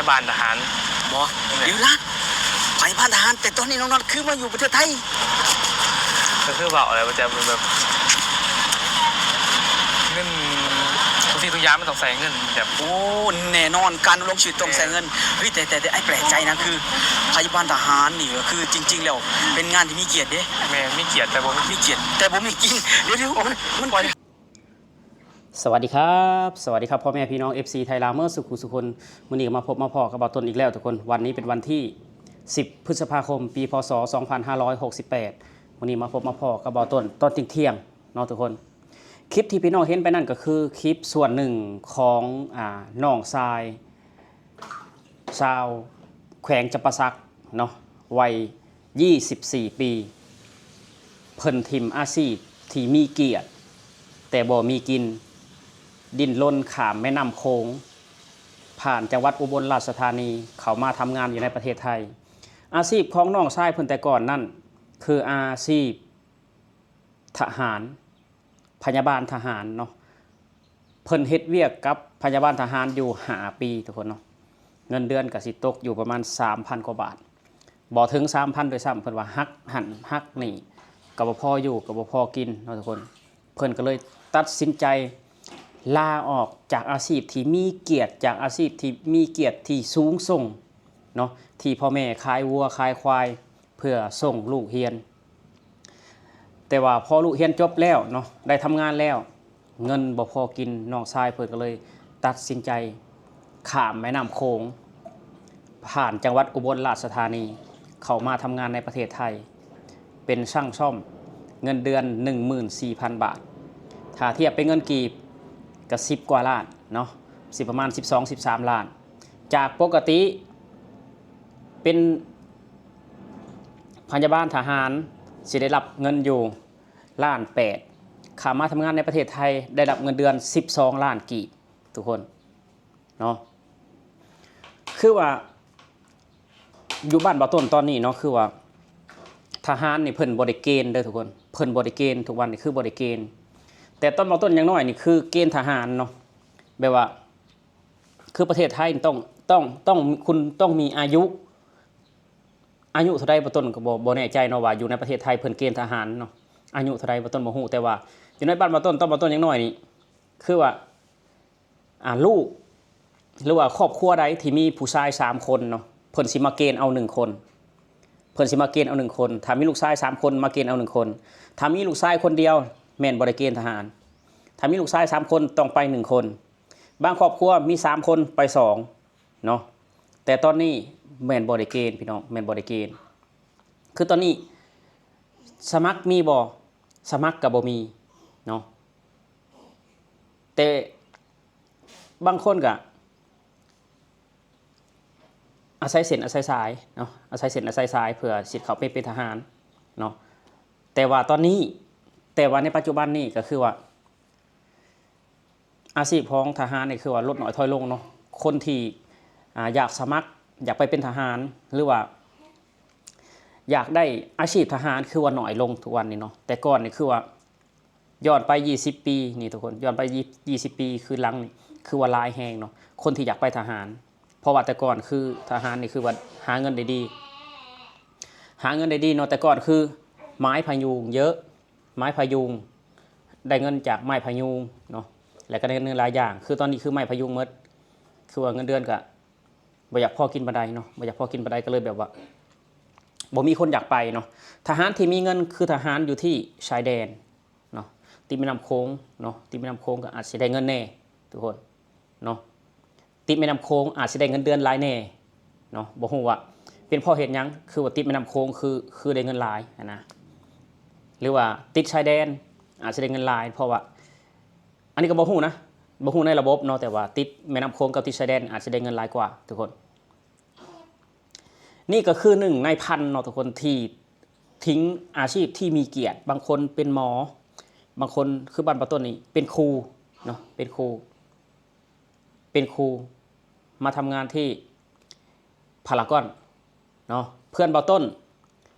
ບານທະຫານ. ບໍ່ ແມ່ນ ຢູ່ລາວ ໄປບານທະຫານ ແຕ່ຕອນນີ້ນ້ອງນັດຄືມາຢູ່ປະເທດໄທ. ກໍຄືເວົ້າແຫຼະ ວ່າຈະແບບ ເງິນ ທຸກສິ່ງທຸກຢ່າງມັນຕ້ອງໃຊ້ເງິນແບບ. ໂອ້ ແນ່ນອນ ການດຳລົງຊີວິດຕ້ອງໃຊ້ເງິນ. ແມ່ນ ເຮີ້ຍ ແຕ່ ແຕ່ ແຕ່ອ້າຍແປກໃຈນະ ຄືໄປບານທະຫານນີ້ ກໍຄືຈິງໆແລ້ວເປັນງານທີ່ມີກຽດເດ້. ແມ່ນ ມີກຽດແຕ່ບໍ່ມີ ມີກຽດແຕ່ບໍ່ມີກິນ. ດຽວໆ ມັນ ມັນ ສະຫວັດດີຄັບ ສະຫວັດດີຄັບ ພໍ່ແມ່ພີ່ນ້ອງ ເອັຟຊີ ໄທລາວເໝິດສູ່ຜູ້ສູ່ຄົນ. ມື້ນີ້ກໍມາພົບມາພໍ້ກັບບ່າວຕົ້ນອີກແລ້ວທຸກຄົນ. ວັນນີ້ເປັນວັນທີສິບ ພຶດສະພາຄົມ ປີ ພ.ສ. ສອງພັນຫ້າຮ້ອຍຫົກສິບແປດ. ມື້ນີ້ມາພົບມາພໍ້ກັບບ່າວຕົ້ນຕອນທ່ຽງໆເນາະທຸກຄົນ. ຄລິບທີ່ພີ່ນ້ອງເຫັນໄປນັ້ນກໍຄືຄລິບສ່ວນໜຶ່ງຂອງ ອາ ນ້ອງຊາຍ ຊາວແຂວງຈຳປາສັກເນາະ ໄວຍີ່ສິບສີ່ປີ ເພິ່ນຖິ້ມອາຊີບທີ່ມີກຽດແຕ່ບໍ່ມີກິນ ດີ້ນລົນຂ້າມແມ່ນ້ຳໂຂງ ຜ່ານຈັງຫວັດອຸບົນລາຊະທານີ ເຂົ້າມາທຳງານຢູ່ໃນປະເທດໄທ. ອາຊີບຂອງນ້ອງຊາຍເພິ່ນແຕ່ກ່ອນນັ້ນ ຄືອາຊີບ ທະຫານ ພະຍາບານທະຫານເນາະ. ເພິ່ນເຮັດວຽກກັບພະຍາບານທະຫານຢູ່ຫ້າປີທຸກຄົນເນາະ. ເງິນເດືອນກໍຊິຕົກຢູ່ປະມານສາມພັນກວ່າບາດ ບໍ່ເຖິງສາມພັນດ້ວຍຊ້ຳ. ເພິ່ນວ່າຫັກຫັ້ນຫັກນີ້ ກໍບໍ່ພໍຢູ່ ກໍບໍ່ພໍກິນເນາະທຸກຄົນ. ເພິ່ນກໍເລີຍຕັດສິນໃຈລາອອກຈາກອາຊີບທີ່ມີກຽດ ຈາກອາຊີບທີ່ມີກຽດທີ່ສູງສົ່ງເນາະ ທີ່ພໍ່ແມ່ຂາຍວັວຂາຍຄວາຍເພື່ອສົ່ງລູກຮຽນ. ແຕ່ວ່າພໍລູກຮຽນຈົບແລ້ວເນາະ ໄດ້ທຳງານແລ້ວ ເງິນບໍ່ພໍກິນ ນ້ອງຊາຍເພິ່ນກໍເລີຍຕັດສິນໃຈຂ້າມແມ່ນ້ຳໂຂງ ຜ່ານຈັງຫວັດອຸບົນລາຊະທານີ ເຂົ້າມາທຳງານໃນປະເທດໄທ ເປັນຊ່າງສ້ອມ ເງິນເດືອນໜຶ່ງໝື່ນສີ່ພັນບາດ. ຖ້າທຽບເປັນເງິນກີບກໍສິບກວ່າລ້ານເນາະ ຊິປະມານສິບສອງ ສິບສາມລ້ານ. ຈາກປົກກະຕິເປັນ ພະຍາບານທະຫານຊິໄດ້ຮັບເງິນຢູ່ລ້ານແປດ ຂ້າມາທຳງານໃນປະເທດໄທໄດ້ຮັບເງິນເດືອນສິບສອງລ້ານກີບທຸກຄົນເນາະ. ຄືວ່າຢູ່ບ້ານບ່າວຕົ້ນຕອນນີ້ເນາະ ຄືວ່າທະຫານນີ້ເພິ່ນບໍ່ໄດ້ເກນເດີທຸກຄົນ ເພິ່ນບໍ່ໄດ້ເກນ ທຸກວັນນີ້ຄືບໍ່ໄດ້ເກນ. ແຕ່ຕອນບ່າວຕົ້ນຍັງນ້ອຍນີ້ຄືເກນທະຫານເນາະ ແບບວ່າ ຄືປະເທດໄທຕ້ອງ ຕ້ອງ ຕ້ອງ ຄຸນຕ້ອງມີອາຍຸ ອາຍຸເທົ່າໃດ ບ່າວຕົ້ນກໍບໍ່ ບໍ່ແນ່ໃຈເນາະ ວ່າຢູ່ໃນປະເທດໄທເພິ່ນເກນທະຫານເນາະ ອາຍຸເທົ່າໃດ ບ່າວຕົ້ນບໍ່ຮູ້. ແຕ່ວ່າຢູ່ໃນບ້ານບ່າວຕົ້ນ ຕອນບ່າວຕົ້ນຍັງນ້ອຍນີ້ ຄືວ່າ ອາ ລູກ ຫຼືວ່າຄອບຄົວໃດທີ່ມີຜູ້ຊາຍສາມຄົນເນາະ ເພິ່ນຊິມາເກນເອົາໜຶ່ງຄົນ ເພິ່ນຊິມາເກນເອົາໜຶ່ງຄົນ. ຖ້າມີລູກຊາຍສາມຄົນ ມາເກນເອົາໜຶ່ງຄົນ. ຖ້າມີລູກຊາຍຄົນດຽວ ແມ່ນບໍ່ໄດ້ເກນທະຫານ. ຖ້າມີລູກຊາຍສາມຄົນ ຕ້ອງໄປໜຶ່ງຄົນ. ບາງຄອບຄົວມີສາມຄົນ ໄປສອງເນາະ. ແຕ່ຕອນນີ້ແມ່ນບໍ່ໄດ້ເກນ ພີ່ນ້ອງ ແມ່ນບໍ່ໄດ້ເກນ. ຄືຕອນນີ້ສະໝັກມີບໍ່? ສະໝັກກໍບໍ່ມີເນາະ. ແຕ່ບາງຄົນກໍອາໄສເສັ້ນອາໄສສາຍເນາະ ອາໄສເສັ້ນອາໄສສາຍເພື່ອຊິເຂົ້າໄປເປັນທະຫານເນາະ. ແຕ່ວ່າຕອນນີ້ ແຕ່ວ່າໃນປັດຈຸບັນນີ້ກໍຄືວ່າ ອາຊີບຂອງທະຫານນີ້ຄືວ່າລົດນ້ອຍຖອຍລົງເນາະ. ຄົນທີ່ ອາ ຢາກສະໝັກ ຢາກໄປເປັນທະຫານ ຫຼືວ່າຢາກໄດ້ອາຊີບທະຫານ ຄືວ່າໜ້ອຍລົງທຸກວັນນີ້ເນາະ. ແຕ່ກ່ອນນີ້ຄືວ່າ ຍ້ອນໄປຍີ່ສິບປີນີ້ທຸກຄົນ ຍ້ອນໄປຍີ່ສິບປີຄືຫຼັງນີ້ ຄືວ່າຫຼາຍແຮງເນາະ ຄົນທີ່ຢາກໄປທະຫານ. ເພາະວ່າແຕ່ກ່ອນຄືທະຫານນີ້ຄືວ່າຫາເງິນໄດ້ດີ ຫາເງິນໄດ້ດີເນາະ. ແຕ່ກ່ອນຄືໄມ້ພະຍຸງເຢີະ ໄມ້ພະຍຸງ ໄດ້ເງິນຈາກໄມ້ພະຍຸງເນາະ ແລ້ວກໍໄດ້ເງິນຫຼາຍຢ່າງ. ຄືຕອນນີ້ຄືໄມ້ພະຍຸງໝົດ ຄືວ່າເງິນເດືອນກໍບໍ່ຢາກພໍກິນປານໃດເນາະ ບໍ່ຢາກພໍກິນປານໃດ ກໍເລີຍແບບວ່າບໍ່ມີຄົນຢາກໄປເນາະ. ທະຫານທີ່ມີເງິນຄືທະຫານຢູ່ທີ່ຊາຍແດນເນາະ ຕິດແມ່ນ້ຳໂຂງເນາະ ຕິດແມ່ນ້ຳໂຂງກໍອາດຊິໄດ້ເງິນແດ່ທຸກຄົນເນາະ. ຕິດແມ່ນ້ຳໂຂງອາດຊິໄດ້ເງິນເດືອນຫຼາຍແດ່ເນາະ ບໍ່ຮູ້ວ່າເປັນເພາະເຫດຫຍັງ ຄືວ່າຕິດແມ່ນ້ຳໂຂງຄື ຄືໄດ້ເງິນຫຼາຍຫັ້ນນະ ຫຼືວ່າຕິດຊາຍແດນອາດຊິໄດ້ເງິນຫຼາຍ ເພາະວ່າ ອັນນີ້ກໍບໍ່ຮູ້ນະ ບໍ່ຮູ້ໃນລະບົບເນາະ ແຕ່ວ່າຕິດແມ່ນ້ຳໂຂງກັບຕິດຊາຍແດນອາດຊິໄດ້ເງິນຫຼາຍກວ່າທຸກຄົນ. ນີ້ກໍຄືໜຶ່ງໃນພັນເນາະທຸກຄົນ ທີ່ ຖິ້ມອາຊີບທີ່ມີກຽດ. ບາງຄົນເປັນໝໍ ບາງຄົນຄືບ້ານປາຕົ້ນນີ້ເປັນຄູເນາະ ເປັນຄູ ເປັນຄູ ມາທຳງານທີ່ພາລາກອນເນາະ. ເພື່ອນປາຕົ້ນ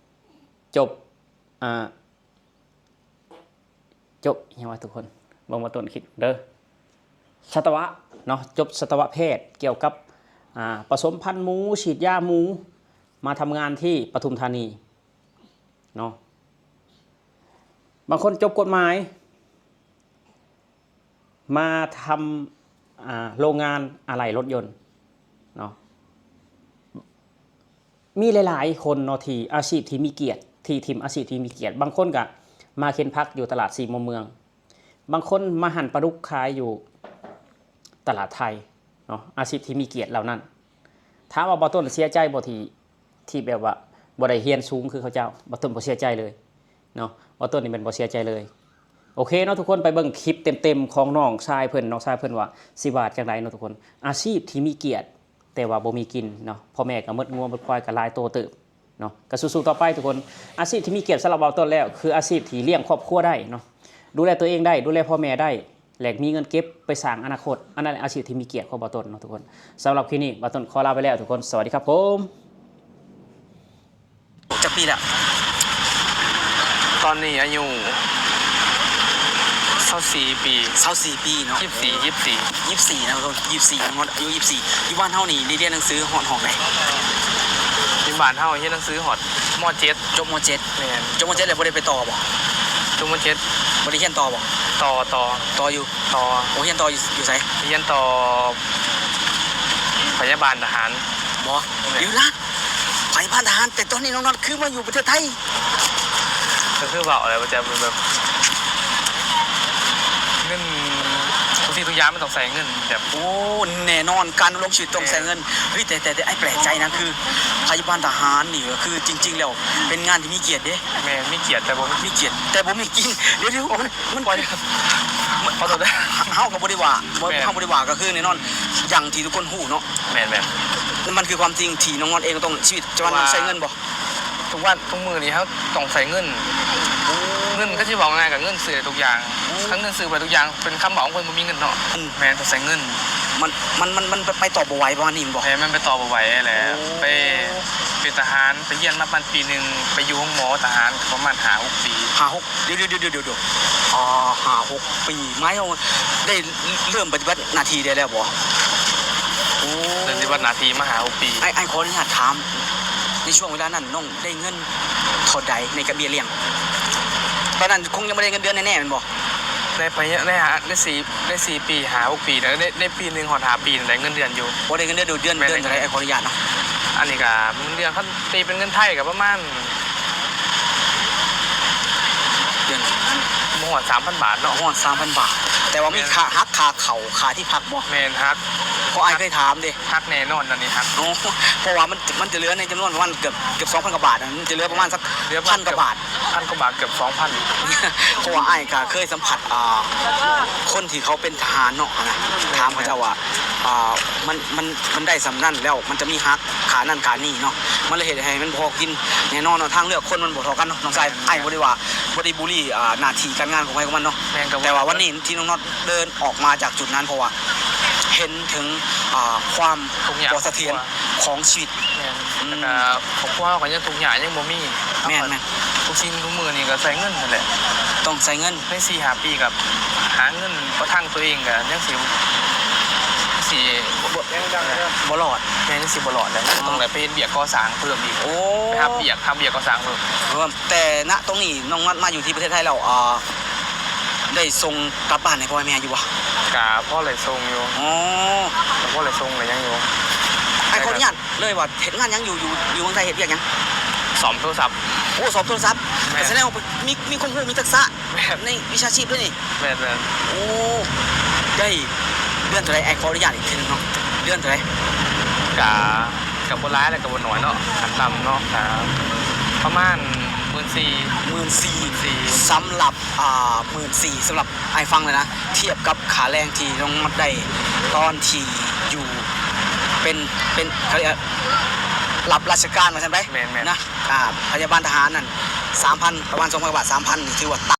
ຈົບ ອ່າ ຈົບຫຍັງວະທຸກຄົນ ເບິ່ງປາຕົ້ນຄິດເດີ ສັດຕະວະເນາະ ຈົບສັດຕະວະແພດ ກ່ຽວກັບ ອ່າ ປະສົມພັນໝູ ສີດຢາໝູ ມາທຳງານທີ່ປະທຸມທານີເນາະ. ບາງຄົນຈົບກົດໝາຍ ມາທຳ ອ່າ ໂລງງານອາໄຫຼ່ລົດຍົນເນາະ. ມີຫຼາຍໆຄົນເນາະ ທີ່ອາຊີບທີ່ມີກຽດ ທີ່ຖິ້ມອາຊີບທີ່ມີກຽດ. ບາງຄົນກະມາເຂັນຜັກຢູ່ຕະຫຼາດສີ່ມຸມເມືອງ, ບາງຄົນມາຫັນປາດຸກຂາຍຢູ່ຕະຫຼາດໄທເນາະ, ອາຊີບທີ່ມີກຽດເຫຼົ່ານັ້ນ. ຖາມວ່າບ່າວຕົ້ນເສຍໃຈບໍ່ ທີ່ ທີ່ແບບວ່າບໍ່ໄດ້ຮຽນສູງຄືເຂົາເຈົ້າ? ບ່າວຕົ້ນບໍ່ເສຍໃຈເລີຍເນາະ, ບ່າວຕົ້ນນີ້ແມ່ນບໍ່ເສຍໃຈເລີຍ. ໂອເຄເນາະ ທຸກຄົນ ໄປເບິ່ງຄລິບເຕັມໆຂອງນ້ອງຊາຍເພິ່ນ, ນ້ອງຊາຍເພິ່ນວ່າຊິວ່າຈັ່ງໃດເນາະ ທຸກຄົນ. ອາຊີບທີ່ມີກຽດ ແຕ່ວ່າບໍ່ມີກິນເນາະ, ພໍ່ແມ່ກໍໝົດງົວໝົດຄວາຍກໍຫຼາຍໂຕເຕີບເນາະ, ກໍສູ້ໆຕໍ່ໄປທຸກຄົນ. ອາຊີບທີ່ມີກຽດສຳລັບບ່າວຕົ້ນແລ້ວ ຄືອາຊີບທີ່ລ້ຽງຄອບຄົວໄດ້ເນາະ, ດູແລຕົວເອງໄດ້ ດູແລພໍ່ແມ່ໄດ້ ແລະ ມີເງິນເກັບໄປສ້າງອະນາຄົດ, ອັນນັ້ນອາຊີບທີ່ມີກຽດຂອງບ່າວຕົ້ນເນາະ ທຸກຄົນ. ສຳລັບຄລິບນີ້ ບ່າວຕົ້ນຂໍລາໄປແລ້ວ ທຸກຄົນ, ສະຫວັດດີຄັບຜົມ. ຈັກປີແລ້ວ? ຕອນນີ້ອາຍຸຊາວສີ່ປີ. ຊາວສີ່ປີເນາະ. ຊາວສີ່ ຊາວສີ່ ຊາວສີ່ເນາະ ຊາວສີ່ ອາຍຸຊາວສີ່. ຢູ່ບ້ານເຮົານີ້ໄດ້ຮຽນໜັງສືຮອດຫ້ອງໃດ? ຢູ່ບ້ານເຮົາຮຽນໜັງສືຮອດ ມໍເຈັດ. ຈົບ ມໍເຈັດ. ແມ່ນ. ຈົບ ມໍເຈັດ ແລ້ວບໍ່ໄດ້ໄປຕໍ່ບໍ່? ຈົບ ມໍເຈັດ ບໍ່ໄດ້ຮຽນຕໍ່ບໍ່? ຕໍ່ ຕໍ່ ຕໍ່ຢູ່. ຕໍ່. ໂອ້ ຮຽນຕໍ່ຢູ່ ຢູ່ໃສ? ຮຽນຕໍ່ພະຍາບານທະຫານ. ບໍ່. ແມ່ນ. ດຽວນະ ພະຍາບານທະຫານ ແຕ່ຕອນນີ້ນ້ອງນັດຄືມາຢູ່ປະເທດໄທ? ກໍຄືເວົ້າແຫຼະ ວ່າຈະແບບ ເງິນ ທຸກສິ່ງທຸກຢ່າງມັນຕ້ອງໃຊ້ເງິນແບບ. ໂອ້ ແນ່ນອນ ການດຳລົງຊີວິດຕ້ອງໃຊ້ເງິນ. ແມ່ນ. ເຮີ້ຍ ແຕ່ ແຕ່ ແຕ່ອ້າຍແປກໃຈນະ ຄືພະຍາບານທະຫານນີ້ ກໍຄືຈິງໆແລ້ວເປັນງານທີ່ມີກຽດເດ້. ແມ່ນ ມີກຽດແຕ່ບໍ່ມີ ມີກຽດແຕ່ບໍ່ມີກິນ. ດຽວໆ ມັນ ມັນ ຂໍໂທດ ເຮົາກໍບໍ່ໄດ້ວ່າ ບໍ່ ແມ່ນ ເຮົາບໍ່ໄດ້ວ່າ ກໍຄືແນ່ນອນ ຢ່າງທີ່ທຸກຄົນຮູ້ເນາະ. ແມ່ນໆ ມັນຄືຄວາມຈິງທີ່ນ້ອງນອດເອງກໍຕ້ອງ ຊີວິດປະຈຳວັນຕ້ອງໃຊ້ເງິນບໍ່? ທຸກວັນ ທຸກມື້ນີ້ເຮົາຕ້ອງໃຊ້ເງິນ. ໂອ້ ເງິນ ຄັນຊິເວົ້າງ່າຍກໍເງິນຊື້ໄດ້ທຸກຢ່າງ. ໂອ້ ຄັນເງິນຊື້ໄປທຸກຢ່າງ ເປັນຄຳເວົ້າຂອງຄົນບໍ່ມີເງິນເນາະ. ອືມ ແມ່ນ ຕ້ອງໃຊ້ເງິນ. ມັນ ມັນ ມັນ ມັນໄປຕໍ່ບໍ່ໄຫວປະມານນີ້ແມ່ນບໍ່? ແມ່ນ ມັນໄປຕໍ່ບໍ່ໄຫວແຫຼະ. ໂອ້ ໄປ ເປັນທະຫານ ໄປຮຽນມາປະມານປີໜຶ່ງ ໄປຢູ່ໂຮງໝໍທະຫານປະມານຫ້າຫົກປີ. ຫ້າຫົກ ດຽວໆ ດຽວໆ ດຽວໆ ອ່າ ຫ້າຫົກປີ ໝາຍເຖິງໄດ້ເລີ່ມປະຕິບັດໜ້າທີ່ໄດ້ແລ້ວບໍ່? ໂອ້ ເລີ່ມປະຕິບັດໜ້າທີ່ມາຫ້າຫົກປີ. ອ້າຍ ອ້າຍຂໍອະນຸຍາດຖາມ ໃນຊ່ວງເວລານັ້ນນ້ອງໄດ້ເງິນເທົ່າໃດໃນກະເບ້ຍລ້ຽງ? ຕອນນັ້ນຄົງຍັງບໍ່ໄດ້ເງິນເດືອນແນ່ໆ ແມ່ນບໍ່? ໃນໄປ ໃນຫ້າ ໃນສີ່ ໃນສີ່ປີ ຫ້າຫົກປີ ໃນ ໃນປີໜຶ່ງຮອດຫ້າປີໄດ້ເງິນເດືອນຢູ່. ບໍ່ໄດ້ເງິນເດືອນ ເດືອນ ແມ່ນ ເດືອນເທົ່າໃດ ໄອ້ຂໍອະນຸຍາດເນາະ? ອັນນີ້ກໍເງິນເດືອນ ຄັນຕີເປັນເງິນໄທກໍປະມານ ເດືອນ ບໍ່ຮອດສາມພັນບາດເນາະ. ບໍ່ຮອດສາມພັນບາດ ແຕ່ວ່າມີ ແມ່ນ ຄ່າ ຫັກຄ່າເຂົ້າ ຄ່າທີ່ພັກບໍ່? ແມ່ນ ຫັກ. ເພາະອ້າຍເຄີຍຖາມເດ້. ຫັກແນ່ນອນ ອັນນີ້ຫັກ. ໂອ້ ເພາະວ່າມັນ ມັນຈະເຫຼືອໃນຈຳນວນປະມານເກືອບ ເກືອບສອງພັນກວ່າບາດ ມັນຈະເຫຼືອປະມານສັກ ເຫຼືອປະມານ ພັນກວ່າບາດ. ເກືອບ ພັນກວ່າບາດ ເກືອບສອງພັນ. ເພາະວ່າອ້າຍກໍເຄີຍສຳຜັດ ອ່າ ຄົນທີ່ເຂົາເປັນທະຫານເນາະ ນະ ຖາມເຂົາເຈົ້າວ່າ ອ່າ ມັນ ມັນ ມັນໄດ້ສ່ຳນັ້ນແລ້ວ ມັນຈະມີຫັກຄ່ານັ້ນຄ່ານີ້ເນາະ, ມັນເລີຍເຮັດໃຫ້ມັນບໍ່ພໍກິນ. ແນ່ນອນເນາະ ທາງເລືອກຄົນມັນບໍ່ເທົ່າກັນເນາະ ນ້ອງຊາຍ. ແມ່ນ ອ້າຍບໍ່ໄດ້ວ່າ ບໍ່ໄດ້ບູລີ ອ່າ ໜ້າທີ່ການງານຂອງໃຜຂອງມັນເນາະ. ແມ່ນ ກໍ ແຕ່ວ່າວັນນີ້ທີ່ນ້ອງນອດເດີນອອກມາຈາກຈຸດນັ້ນ ເພາະວ່າເຫັນເຖິງ ອ່າ ຄວາມ ທຸກຍາກ ບໍ່ສະຖຽນຂອງຊີວິດ. ແມ່ນ ອືມ ແລ້ວກໍຄອບຄົວເຮົາກໍຍັງທຸກຍາກ ຍັງບໍ່ມີ. ແມ່ນໆ ທຸກສິ່ງທຸກມື້ນີ້ກໍໃຊ້ເງິນຫັ້ນແຫຼະ. ຕ້ອງໃຊ້ເງິນ. ໃນສີ່ຫ້າປີກໍຫາເງິນປະທັງຕົວເອງກໍຍັງຊິ ຊິບໍ່ ບໍ່ລອດ. ແມ່ນ ຍັງຊິບໍ່ລອດແຫຼະ. ອໍ ຕ້ອງໄດ້ໄປເຮັດວຽກກໍ່ສ້າງເພີ່ມອີກ. ໂອ້ ໄປຮັບວຽກ ຮັບວຽກກໍ່ສ້າງເພີ່ມ. ແຕ່ນະຕົງນີ້ນ້ອງນັດມາຢູ່ທີ່ປະເທດໄທແລ້ວ ອ່າ ໄດ້ສົ່ງກັບບ້ານໃຫ້ພໍ່ໃຫ້ແມ່ຢູ່ບໍ່? ກະພໍໄດ້ສົ່ງຢູ່. ອໍ ກະພໍໄດ້ສົ່ງໄດ້ຫຍັງຢູ່. ອ້າຍຂໍອະນຸຍາດເລີຍວ່າ ເຮັດງານຫຍັງຢູ່ ຢູ່ ຢູ່ເມືອງໄທ ເຮັດວຽກຫຍັງ? ສ້ອມໂທລະສັບ. ໂອ້ ສ້ອມໂທລະສັບ. ແມ່ນ. ກະສະແດງວ່າມີ ມີຄວາມຮູ້ ມີທັກສະ ແມ່ນ ໃນວິຊາຊີບເລີຍນີ້. ແມ່ນໆ. ໂອ້ ໄດ້ເດືອນເທົ່າໃດ? ອ້າຍຂໍອະນຸຍາດອີກເທື່ອໜຶ່ງເນາະ ເດືອນເທົ່າໃດ? ກະ ກະບໍ່ຫຼາຍ ແລະ ກະບໍ່ໜ້ອຍເນາະ ຂັ້ນຕ່ຳເນາະ ກະປະມານໝື່ນສີ່. ໝື່ນສີ່. ໝື່ນສີ່ ສຳລັບ ອ່າ ໝື່ນສີ່ ສຳລັບອ້າຍຟັງເລີຍນະ ທຽບກັບຄ່າແຮງທີ່ນ້ອງນັດໄດ້ຕອນທີ່ຢູ່ເປັນ ເປັນ ເຂົາເອີ້ນ ຮັບລາຊະການວ່າຊັ້ນໄປ. ແມ່ນໆ. ນະ ອ່າ ພະຍາບານທະຫານນັ້ນ ສາມພັນ ປະມານສອງພັນກວ່າບາດ ສາມພັນ ນີ້ຖືວ່າຕ